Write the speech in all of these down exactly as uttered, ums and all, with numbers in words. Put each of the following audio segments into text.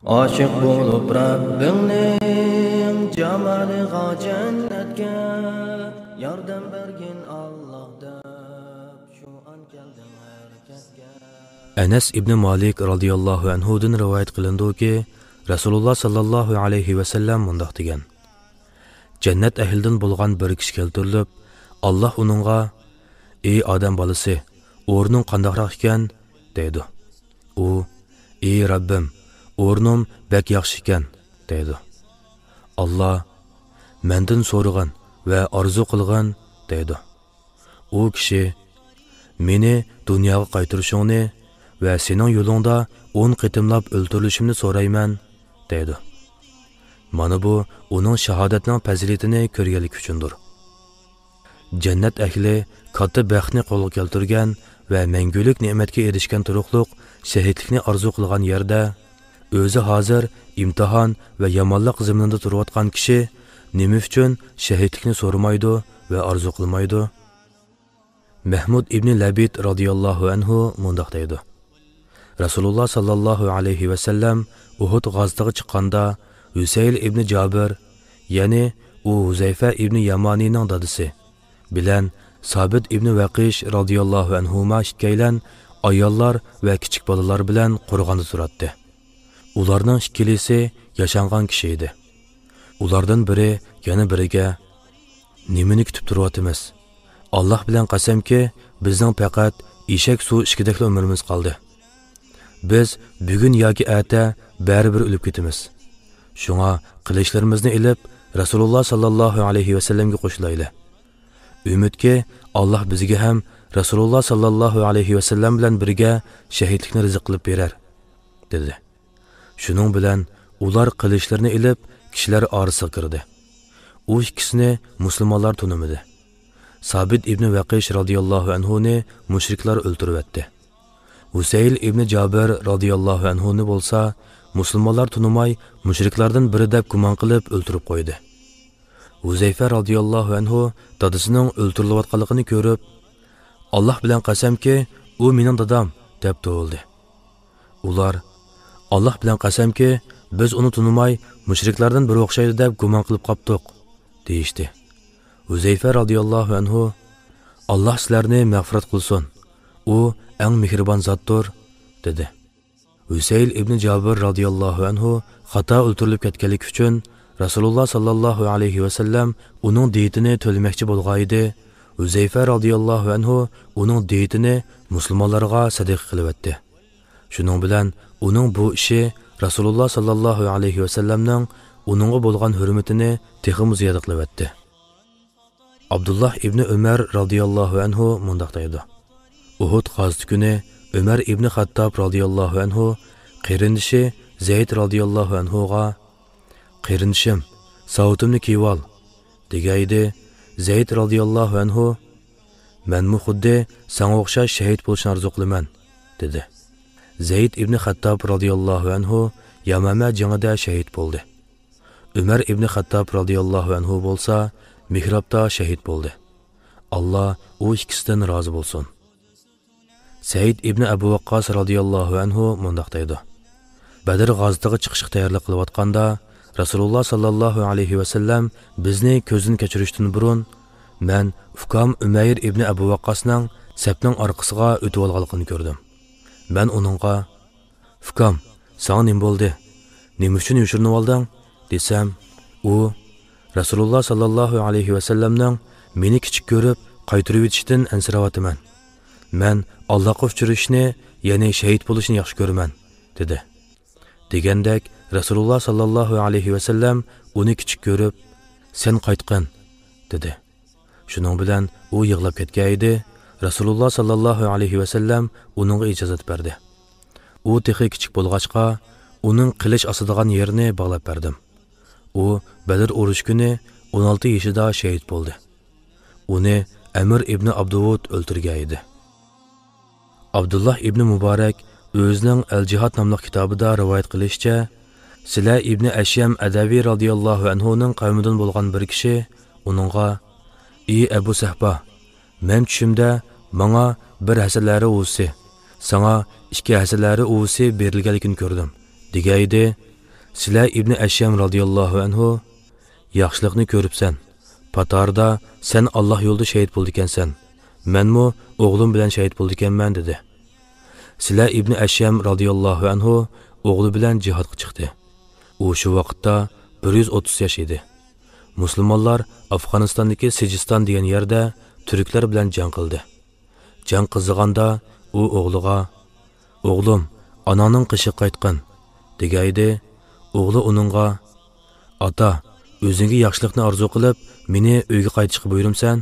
ئاشىق بولۇپ رەببىڭنىڭ جامالىغا، جەننەتكە ياردەم بەرگىن ئاللاھ دەپ، شۇ ئان كەلدىڭ ھەرىكەتكە. ئەنەس ئىبنى مالىك رازىياللاھۇ ئەنھۇدىن رىۋايەت قىلىنىدۇكى، رەسۇلۇللاھ ساللاللاھۇ ئەلەيھى ۋەسەللەم مۇنداق دېگەن: جەننەت ئەھلىدىن بولغان بىر كىشى كەلتۈرۈلۈپ، ئاللاھ ئۇنىڭغا، «ئى ئادەم بالىسى، ئورنۇڭ قانداقراق ئىكەن؟» دەيدۇ. ئۇ، «ئى رەببىم، ئورنۇم بەك ياخشى ئىكەن» دەيدۇ. ئاللاھ، «مەندىن سورىغىن ۋە ئارزۇ قىلغىن» دەيدۇ. ئۇ كىشى، «مېنى دۇنياغا قايتۇرۇشۇڭنى ۋە سېنىڭ يولۇڭدا ئون قېتىملاپ ئۆلتۈرۈلۈشۈمنى سورايمەن» دەيدۇ. مانا بۇ ئۇنىڭ شاھادەتنىڭ پەزىلىتىنى كۆرگەنلىكى ئۈچۈندۇر. جەننەت ئەھلى كاتتا بەختنى قولغا كەلتۈرگەن ۋە مەڭگۈلۈك نېمەتكە ئېرىشكەن تۇرۇقلۇق شەھىدلىكنى ئارزۇ قىلغان يەردە، ئۆزى ھازىر ئىمتىھان ۋە يامانلىق زېمىنىدا تۇرۇۋاتقان كىشى نېمە ئۈچۈن شەھىدلىكنى سورىمايدۇ ۋە ئارزۇ قىلمايدۇ؟ مەھمۇد ئىبنى لەبىد رازىياللاھۇ ئەنھۇ مۇنداق دەيدۇ: رەسۇلۇللاھ ساللاللاھۇ ئەلەيھى ۋەسەللەم ئۇھۇد غازىتىغا چىققاندا، ھۈسەيل ئىبنى جابىر، يەنى ئۇ ھۇزەيفە ئىبنى يامانىنىڭ دادىسى، بىلەن سابىت ئىبنى ۋەقىش رازىياللاھۇ ئەنھۇما ئىككىيلەن ئاياللار ۋە كىچىك بالىلار بىلەن قورغاندا تۇراتتى. ئۇلارنىڭ ئىككىلىسى ياشانغان كىشى ئىدى. ئۇلاردىن بىرى يەنە بىرىگە، «نېمىنى كۈتۈپ تۇرۇۋاتىمىز؟ ئاللاھ بىلەن قەسەمكى، بىزنىڭ پەقەت ئېشەك سۇ ئىچكۈدەكلا ئۆمرىمىز قالدى. بىز بۈگۈن ياكى ئەتە بەرىبىر ئۆلۈپ كېتىمىز. شۇڭا قىلىچلىرىمىزنى ئېلىپ، رەسۇلۇللاھ ساللاللاھۇ ئەلەيھى ۋەسەللەمگە قوشۇلايلى. ئۈمىدكى، ئاللاھ بىزگە ھەم رەسۇلۇللاھ ساللاللاھۇ ئەلەيھى ۋەسەللەم بىلەن بىرگە شەھىدلىكنى رىزىق قىلىپ بېرەر» دېدى. شۇنىڭ بىلەن ئۇلار قىلىچلىرىنى ئېلىپ، كىشىلەر ئارىسىغا كىردى. ئۇ ئىككىسىنى مۇسۇلمانلار تونۇمىدى. سابىت ئىبنى ۋەقىش رازىياللاھۇ ئەنھۇنى مۇشرىكلار ئۆلتۈرۈۋەتتى. ھۈسەيل ئىبنى جابىر رازىياللاھۇ ئەنھۇنى بولسا مۇسۇلمانلار تونۇماي، مۇشرىكلاردىن بىرى دەپ گۇمان قىلىپ ئۆلتۈرۈپ قويدى. ھۇزەيفە رازىياللاھۇ ئەنھۇ دادىسىنىڭ ئۆلتۈرۈلۈۋاتقانلىقىنى كۆرۈپ، «ئاللاھ بىلەن قەسەمكى، ئۇ مېنىڭ دادام» دەپ توۋلىدى. ئۇلار، «ئاللاھ بىلەن قەسەمكى، بىز ئۇنى تونۇماي، مۇشرىكلاردىن بىرى ئوخشايدۇ دەپ گۇمان قىلىپ قاپتۇق» دېيىشتى. ھۇزەيفە رازىياللاھۇ ئەنھۇ، «ئاللاھ سىلەرنى مەغپىرەت قىلسۇن، ئۇ ئەڭ مېھرىبان زاتتۇر» دېدى. ھۈسەيل ئىبنى جابىر رازىياللاھۇ ئەنھۇ خاتا ئۆلتۈرۈلۈپ كەتكەنلىكى ئۈچۈن، رەسۇلۇللاھ ساللاللاھۇ ئەلەيھى ۋەسەللەم ئۇنىڭ دىيىتىنى تۆلىمەكچى بولغانىدى، ھۇزەيفە رازىياللاھۇ ئەنھۇ ئۇنىڭ دىيىتىنى مۇسۇلمانلارغا سەدىقە قىلىۋەتتى. شۇنىڭ بىلەن ئۇنىڭ بۇ ئىشى رەسۇلۇللاھ ساللاللاھۇ ئەلەيھى ۋەسەللەمنىڭ ئۇنىڭغا بولغان ھۆرمىتىنى تېخىمۇ زىيادە قىلىۋەتتى. ئابدۇللاھ ئىبنى ئۆمەر رازىياللاھۇ ئەنھۇ مۇنداق دەيدۇ: ئۇھۇد غازىتى كۈنى ئۆمەر ئىبنى خەتتاب رازىياللاھۇ ئەنھۇ قېرىندىشى زەيد رازىياللاھۇ ئەنھۇغا، «قېرىندىشىم، ساۋۇتۇمنى كىيىۋال» دېگەنىدى. زەيد رازىياللاھۇ ئەنھۇ، «مەنمۇ خۇددى ساڭا ئوخشاش شەھىت بولۇشنى ئارزۇ قىلىمەن» دېدى. زەيد ئىبنى خەتتاب رازىياللاھۇ ئەنھۇ يامامە جېڭىدە شەھىت بولدى. ئۆمەر ئىبنى خەتتاب رازىياللاھۇ ئەنھۇ بولسا مېھرابتا شەھىت بولدى. ئاللا ئۇ ئىككىسىدىن رازى بولسۇن. سەئىد ئىبنى ئەبۇ ۋەققاس رازىياللاھۇ ئەنھۇ مۇنداق دەيدۇ: بەدر غازىتىغا چىقىشقا تەييارلىق قىلىۋاتقاندا، رەسۇلۇللا ساللاللاھۇ ئەلەيھى ۋەسەللەم بىزنى كۆزدىن كەچۈرۈشتىن بۇرۇن، مەن ئۇكام ئۈمەير ئىبنى ئەبۇ ۋەققاسنىڭ سەپنىڭ ئارقىسىغا ئۆتۈۋالغانلىقىنى كۆردۈم. مەن ئۇنىڭغا، «ئۇكام، ساڭا نېمە بولدى؟» «نېمە ئۈچۈن يوشۇرۇنۇۋالدىڭ؟» دېسەم، ئۇ، «رەسۇلۇللا ساللاللاھۇ ئەلەيھى ۋەسەللەمنىڭ مېنى كىچىك كۆرۈپ قايتۇرۇۋېتىشىدىن ئەنسىرەۋاتىمەن. مەن ئاللاغا ئۇچرىشىشنى، يەنى شېھىت بولۇشنى ياخشى كۆرىمەن» دېدى. دېگەندەك، رەسۇلۇللا ساللاللاھۇ ئەلەيھى ۋەسەللەم ئۇنى كىچىك كۆرۈپ، «سەن قايتقىن» دېدى. شۇنىڭ بىلەن ئۇ يىغلاپ كەتكەن ئىدى. رەسۇلۇللا ساللاللاھۇ ئەلەيھى ۋەسەللەم ئۇنىڭغا ئىجازەت بەردى. ئۇ تېخى كىچىك بولغاچقا، ئۇنىڭ قىلىچ ئاسىدىغان يېرىنى باغلاپ بەردىم. ئۇ بەدر ئۇرۇشى كۈنى ئون ئالتە يېشىدا شېھىت بولدى. ئۇنى ئەمىر ئىبنى ئابدۇۋۇد ئۆلتۈرگەن ئىدى. ئابدۇللا ئىبنى مۇبارەك ئۆزىنىڭ ئەل جىھاد ناملىق كىتابىدا رىۋايەت قىلىشىچە، سىلە ئىبنى ئەشيەم ئەدەۋى رازىياللاھۇ ئەنھۇنىڭ قەۋمىدىن بولغان بىر كىشى ئۇنىڭغا، «ئى ئەبۇ سەھبا، مەن چۈشۈمدە ماڭا بىر ھەسەلەرى ئۇۋىسى، ساڭا ئىككى ھەسەلەرى ئۇۋىسى بېرىلگەنلىكىنى كۆردۈم» دېگەن ئىدى. سىلە ئىبنى ئەشيەم رازىياللاھۇ ئەنھۇ، ياخشىلىقنى كۆرۈپسەن، پاتارىدا سەن ئاللاھ يولىدا شېھىت بولىدىكەنسەن، مەنمۇ ئوغلۇم بىلەن شېھىت بولىدىكەنمەن، دېدى. سىلە ئىبنى ئەشيەم رازىياللاھۇ ئەنھۇ ئوغلى بىلەن جىھادقا چىقتى. ئۇ شۇ ۋاقىتتا بىر يۈز ئوتتۇز ياش ئىدى. مۇسۇلمانلار ئافغانىستاندىكى سىجىستان دېگەن يەردە تۈركلەر بىلەن جەڭ قىلدى. جەڭ قىزىغاندا ئۇ ئوغلىغا، «ئوغلۇم، ئاناڭنىڭ قېشىغا قايتقىن» دېگەيدى. ئوغلى ئۇنىڭغا، «ئاتا، ئۆزۈڭگە ياخشىلىقنى ئارزۇ قىلىپ، مېنى ئۆيگە قايتىشقا بۇيرۇمسەن؟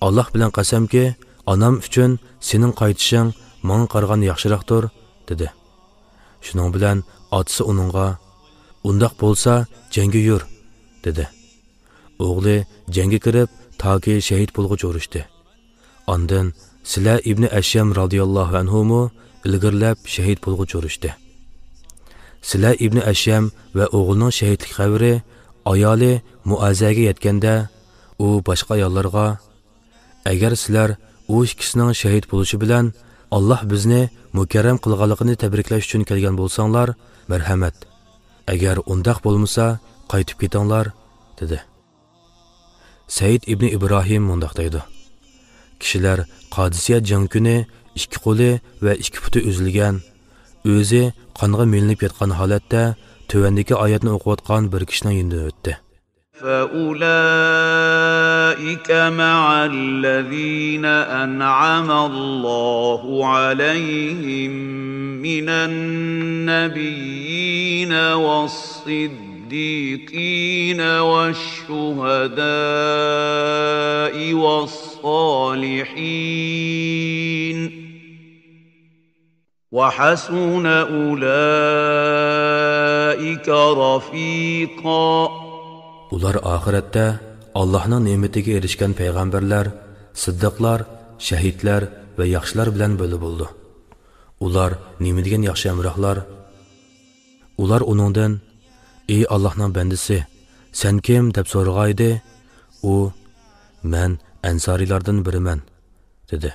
ئاللاھ بىلەن قەسەمكى، ئانام ئۈچۈن سېنىڭ قايتىشىڭ ماڭا قارىغاندا ياخشىراقتۇر» دېدى. شۇنىڭ بىلەن ئاتىسى ئۇنىڭغا، «ئۇنداق بولسا جەڭگە يۈر» دېدى. ئوغلى جەڭگە كىرىپ، تاكى شېھىت بولغۇچە ئۇرۇشتى. ئاندىن سىلە ئىبنى ئەشيەم رازىياللاھۇ ئەنھۇمۇ ئىلگىرىلەپ شېھىت بولغۇچە ئۇرۇشتى. سىلە ئىبنى ئەشيەم ۋە ئوغلىنىڭ شېھىتلىك خەۋىرى ئايالى مۇئازەگە يەتكەندە، ئۇ باشقا ئاياللارغا، «ئەگەر سىلەر ئۇ ئىككىسىنىڭ شېھىت بولۇشى بىلەن ئاللاھ بىزنى مۇكەررەم قىلغانلىقىنى تەبرىكلەش ئۈچۈن كەلگەن بولساڭلار، مەرھەمەت. ئەگەر ئۇنداق بولمىسا، قايتىپ كېتىڭلار» دېدى. سەئىد ئىبنى ئىبراھىم مۇنداق دەيدۇ: كىشىلەر قادىسىيە جەڭ كۈنى ئىككى قولى ۋە ئىككى پۇتى ئۈزۈلگەن، ئۆزى قانغا مىلىنىپ ياتقان ھالەتتە تۆۋەندىكى ئايەتنى ئوقۇۋاتقان بىر كىشىنىڭ يېنىدىن ئۆتتى. فأولئك مع الذين أنعم الله عليهم من النبيين والصديقين والشهداء والصالحين وحسن أولئك رفيقا. ئۇلار ئاخىرەتتە ئاللاھنىڭ نېمىتىگە ئېرىشكەن پەيغەمبەرلەر، سىددىقلار، شەھىدلەر ۋە ياخشىلار بىلەن بىللە بولىدۇ. ئۇلار نېمە دېگەن ياخشى ھەمراھلار! ئۇلار ئۇنىڭدىن، «ئى ئاللاھنىڭ بەندىسى، سەن كىم؟» دەپ سورىغانىدى، ئۇ، «مەن ئەنسارىيلاردىن بىرىمەن» دېدى.